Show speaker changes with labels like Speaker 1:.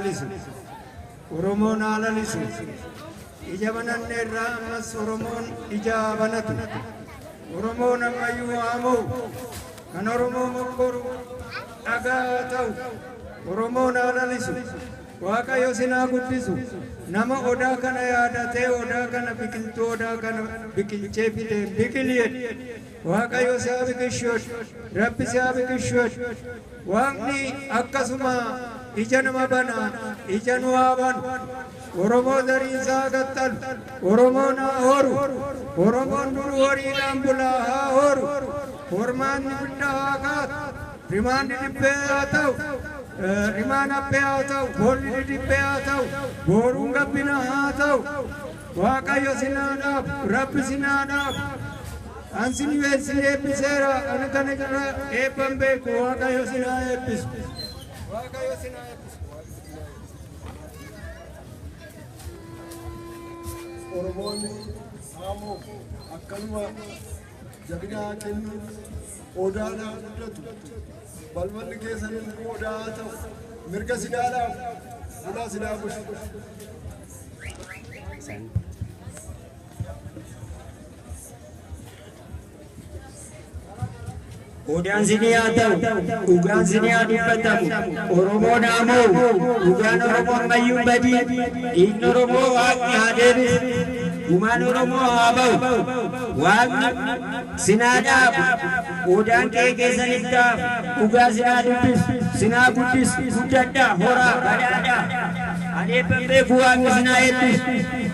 Speaker 1: lalisu. Oromoon haa lalisu. Ija bananne irraa ammas Oromoon ija haa banatu. Oromoon ammayyuu haa mo'u. Kan Oromoo mokkoru dhagaa haa ta'u. Oromoon haa lalisu. Waaqayyo sinaa guddisu. Nama odaa kana yaadatee odaa kana biqiltuu odaa kana biqilchee fideen biqili jedhe. Waaqayyo si haa biqilchu jedhe. Rabbi si haa biqilchu jedhe. Waaqni akkasuma ija nama bana, ija nu haa banu. Oromoo zariinsaa haa qaxxalu. Oromoon haa horu. Oromoon dur horiidhaan bulaa haa horu. Hormaanni guddaa haa kaatu. Rimaanni dibbee haa ta'u. Rimaan haphee haa ta'u. Boolli dibbee haa ta'u. Booruun gabbina haa ta'u. Waaqayyo sinaa dhaabu. Rabbi sinaa dhaabu. An sin sin eebbiseera. Ani kana irra eebban beeku. Waaqayyo sinaa eebbisu. Waaqayyo sinaa eebbisu.
Speaker 2: Oromoon haamoo akkanuma jabina haa kennu, odaan haa guddatu, balballi keessan odaa haa ta'u, mirga sidaadhaaf bulaa sidaa bushu.
Speaker 3: Odaan sinii haa ta'u, dhugaan sinii haa dubbatamu, Oromoon haa mo'u, dhugaan Oromoo ammayyuu hin badii, dhiigni Oromoo Waaqni haa deebisu, gumaan Oromoo haa ba'u, Waaqni sinaa dhaabu, odaan qe'ee keessanitti haafu, dhugaa sinaa dubbisu, sinaa guddisu, guddadhaa, horaa, badhaadhaa. Ani eebban beeku, Waaqni sinaa eebbisu.